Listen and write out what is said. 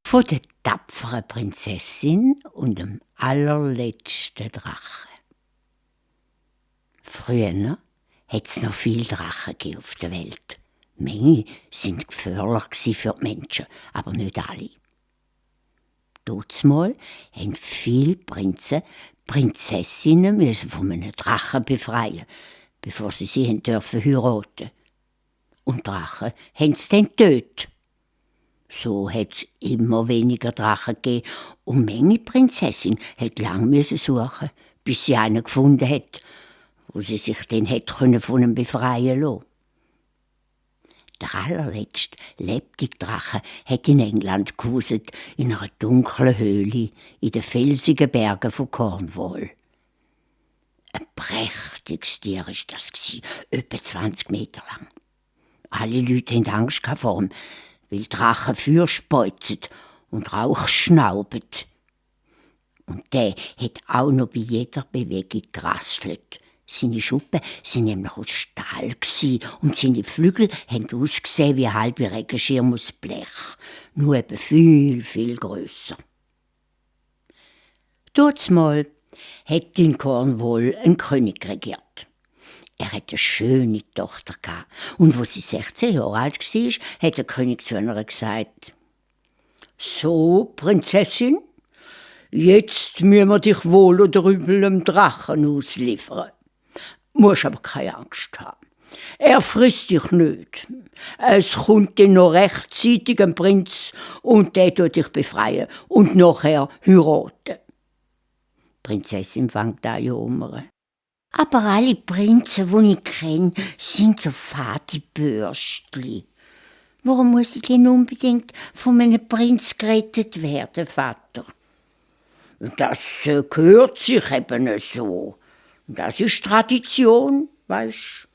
Von der tapferen Prinzessin und dem allerletzten Drachen. Früher hat es noch viele Drachen auf der Welt. Manche sind gefährlich für die Menschen, aber nicht alle. Dazumal haben viele Prinzessinnen von einem Drachen befreien, bevor sie dürfen heiraten. Und Drachen haben sie dann getötet. So hat es immer weniger Drachen gegeben und manche Prinzessin hat lange suchen, bis sie einen gefunden hat, wo sie sich dann von ihm befreien lassen. Der allerletzte lebendige Drache hat in England gehauset, in einer dunklen Höhle in den felsigen Bergen von Cornwall. Ein prächtiges Tier war das, etwa 20 Meter lang. Alle Leute hatten Angst vor ihm, weil Drachen Feuer speuzen und Rauch schnauben. Und der hat auch noch bei jeder Bewegung gerasselt. Seine Schuppen waren nämlich aus Stahl und seine Flügel haben ausgesehen wie halbe Regenschirme aus Blech, nur eben viel, viel grösser. Dazumal hat in Cornwall ein König regiert. Er hatte eine schöne Tochter gehabt. Und als sie 16 Jahre alt war, hat der König zu ihr gesagt: »So, Prinzessin, jetzt müssen wir dich wohl oder übel dem Drachen ausliefern. Musst aber keine Angst haben. Er frisst dich nicht. Es kommt dann noch rechtzeitig ein Prinz und der tut dich befreien und nachher heiraten.« Die Prinzessin fängt an zu jammern. »Aber alle Prinzen, die ich kenne, sind so fade Bürstli. Warum muss ich denn unbedingt von einem Prinz gerettet werden, Vater?« »Das gehört sich eben so. Das ist Tradition, weisst.